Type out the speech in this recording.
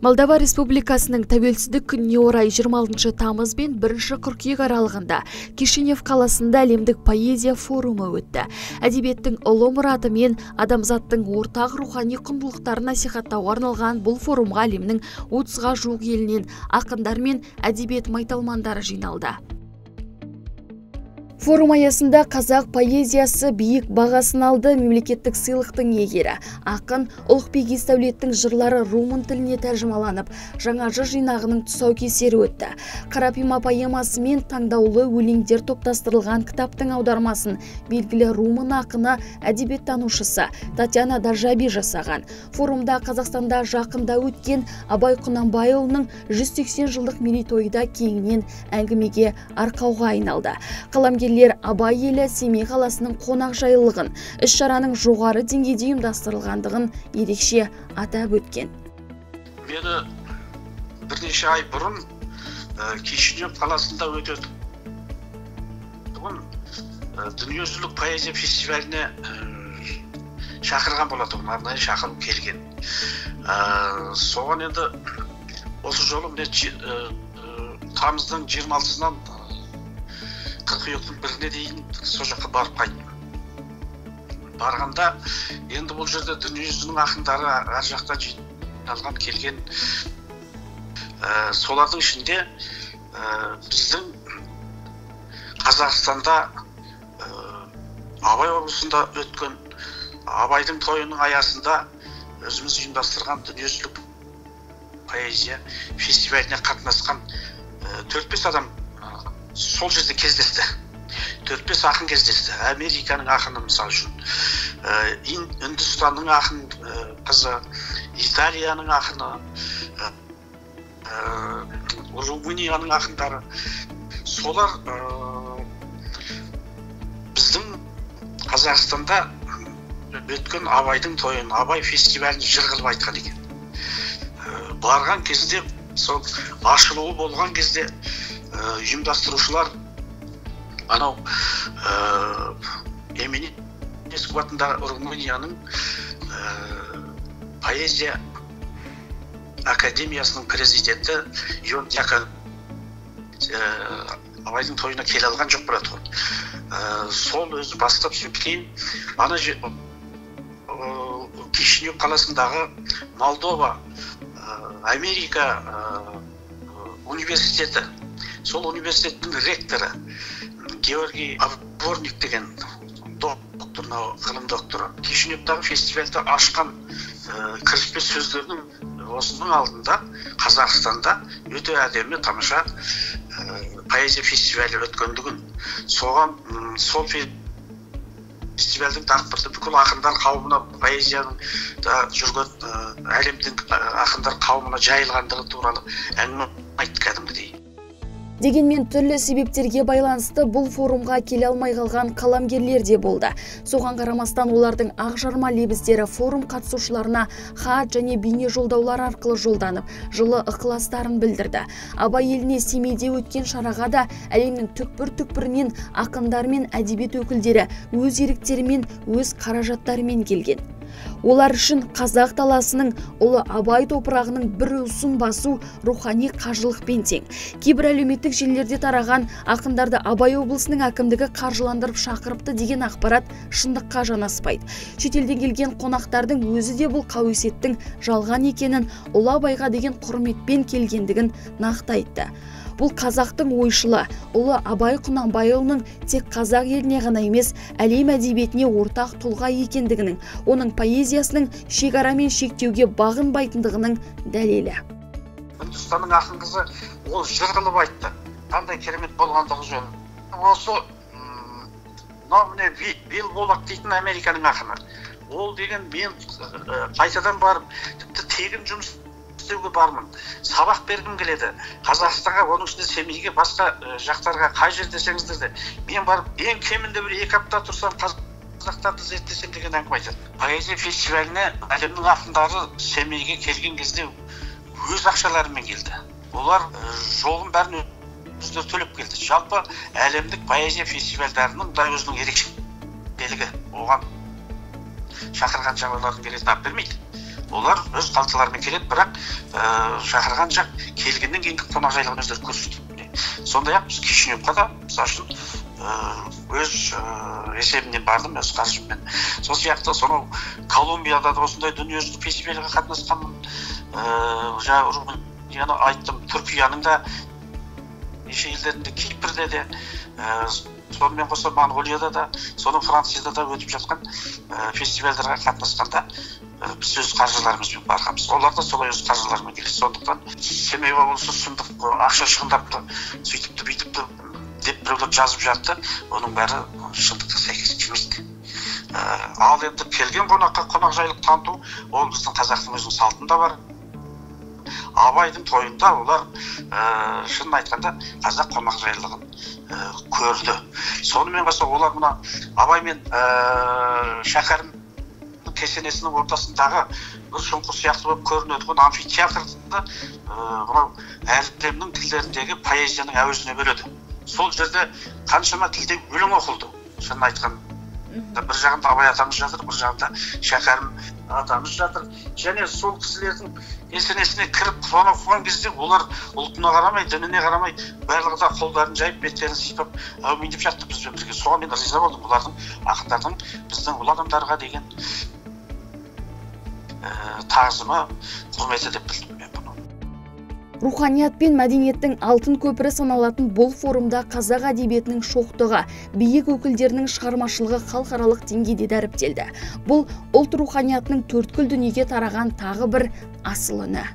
Молдова Республикасының тәуелсіздік күніне орай 26 тамыз бен 1 қыркүйек аралығында Кишинев қаласында әлемдік поэзия форумы өтті. Әдебиеттің ұлы мұраты мен адамзаттың ортақ рухани құндылықтарын насихаттауға арналған бұл форумға әлемнің 30-ға жуық елінен ақындар мен әдебиет майталмандары жиналды. Форум аясында қазақ поэзиясы биік бағасын алды мемлекеттік сыйлықтың иегері. Ақын Ұлықбек Есдәулеттің жырлары румын тіліне тәржімаланып, жаңа жыр жинағының тұсаукесері өтті. Қарапима поэмасы мен таңдаулы өлеңдер топтастырылған кітаптың аудармасын белгілі румын ақыны, әдебиеттанушысы Татьяна Даржаби жасаған. Форумда Қазақстанда жақында өткен Абай Құнанбайұлының 180 жылдық мерейтойы да кеңінен әңгімеге арқауға айналды. Қаламгер Абай елі Семей қаласының қонақжайлылығын, іс-шараның жоғары деңгейде ұйымдастырылғандығын ерекше атап өткен. Мені бірнеше ай бұрын Кишинев қаласында өтетін дүниежүзілік поэзия фестиваліне шақырған болатын, арнайы шақыру келген. Соған енді осы жолы міне тамыздың 26-сынан қыркүйектің 1-іне дейін сол жаққа барып қайттым. Барғанда енді бұл жерде дүниежүзінің ақындары әр жақтан жиналған келген. Солардың ішінде біздің Қазақстанда Абай облысында өткен Абайдың тойының аясында өзіміз ұйымдастырған дүниежүзілік поэзия фестиваліне қатынасқан 4-5 адам сол жерде кездесті. 4-5 ақын кездесті. Американың ақыны, мысалы үшін, Үндістанның ақын қызы, Италияның ақыны, Румынияның ақындары. Солар біздің Қазақстанда өткен Абайдың тойын, Абай фестивалін жыр қылып айтқан екен. Барған кезде, сол ашылуы болған кезде ұйымдастырушылар анау Эминеску атындағы Румынияның поэзия академиясының президенті Ион Дьякон Абайдың тойына келе алған жоқ болатын. Сол өзі бастап кейін ана Кишинев қаласындағы Молдова Америка университеті, сол университеттің ректоры Георгий Аборник деген доктор, ғылым докторы, Кишиневтағы фестивальді ашқан кіріспе сөздерінің осының алдында Қазақстанда өте әдемі тамаша поэзия фестивалі өткендігін, соған сол фестивальдің дақпырты бүкіл ақындар қауымына, поэзияның да жүрген әлемдің ақындар қауымына жайылғандығы туралы әңгіме айтты кәдімгідей. Дегенмен түрлі себептерге байланысты бұл форумға келе алмай қалған қаламгерлер де болды. Соған қарамастан олардың ақжарма лебіздері форум қатысушыларына хат және бейне жолдаулар арқылы жолданып, жылы ықыластарын білдірді. Абай еліне Семейде өткен шараға да әлемнің түкпір-түкпірінен ақындар мен әдебиет өкілдері өз еріктерімен, өз қаражаттарымен келген. Олар үшін қазақ даласының ұлы Абай топырағының бір уысын басу рухани қажылықпен тең. Кейбір әлеуметтік желілерде тараған ақындарды Абай облысының әкімдігі қаржыландырып шақырыпты деген ақпарат шындыққа жанаспайды. Шетелден келген қонақтардың өзі де бұл қауесеттің жалған екенін, ұлы Абайға деген құрметпен келгендігін нақты айтты. Бұл қазақтың ойшылы, ұлы Абай Құнанбайұлының тек қазақ еліне ғана емес, әлем әдебиетіне ортақ тұлға екендігінің, оның поэзиясының шекара мен шектеуге бағынбайтындығының дәлелі. Үндістанның ақын қызы ол жыр қылып айтты, қандай керемет болғандығы жөнінде. Осы мынау міне Билл Болак дейтін Американың ақыны. Ол деген мен қайтадан барып тіпті тегін жұмыс істеуге бармын, сабақ бергім келеді Қазақстанға, оның ішінде Семейге, басқа жақтарға, қай жер десеңіздер де мен барып ең кемінде бір 2 апта тұрсам қазақтарды зерттесем деген әңгіме айтады. Поэзия фестиваліне әлемнің ақындары Семейге келген кезде өз ақшаларымен келді. Олар жолын бәрін өздері төлеп келді. Жалпы әлемдік поэзия фестивальдарының да өзінің ерекшелігі, оған шақырған жаулардың келетінін бермейді. Олар өз қалталарымен келеді, бірақ шақырған жақ келгеннен кейінгі қонақжайлығын өздері көрсетеді. Сондай-ақ біз Кишиневқа да, мысалы үшін, өз есебімнен бардым, өз қаржыммен. Сол сияқты сонау Колумбияда да осындай дүниежүзілік фестивальға қатынасқанмын. Жаңа Румынияны айттым, Түркияның да неше елдерінде, Кипрде де, сонымен қоса Монғолияда да, соның Францияда да өтіп жатқан фестивальдарға қатынасқанда біз өз қаржыларымызбен барғанбыз. Олар да солай өз қаржыларымен келеді. Сондықтан Семей облысы сұмдық ақша шығындапты, сөйтіпті, бүйтіпті деп біреулер жазып жатты. Оның бәрі шындыққа сәйкес келмейді. Ал енді келген қонаққа қонақжайлық таныту, ол біздің қазақтың өзінің салтында бар. Абайдың тойында олар шынын айтқанда қазақ қонақжайлығын көрді. Сонымен қоса олар мына Абай мен Шәкәрім кесенесінің ортасындағы бір шұңқыр сияқты болып көрінетін амфитеатрды мынау әлемнің тілдеріндегі поэзияның әуезіне бөледі. Сол жерде қаншама тілде өлең оқылды. Шынын айтқанда, бір жағында Абай атамыз жатыр, бір жағында Шәкәрім атамыз жатыр. Және сол кісілердің кесенесіне кіріп құран оқыған кезде олар ұлтына қарамай, дініне қарамай, барлығы да қолдарын жайып, беттерін сипап әумин деп жатты бізбен бірге. Соған мен риза болдым. Олардың, ақындардың біздің ұлы адамдарға деген тағзымы, құрметі деп білдім мен бұны. Руханият пен мәдениеттің алтын көпірі саналатын бұл форумда қазақ әдебиетінің шоқтығы, биік өкілдерінің шығармашылығы халықаралық деңгейде дәріптелді. Бұл ұлт руханиятының төрткүл дүниеге тараған тағы бір асыл үні.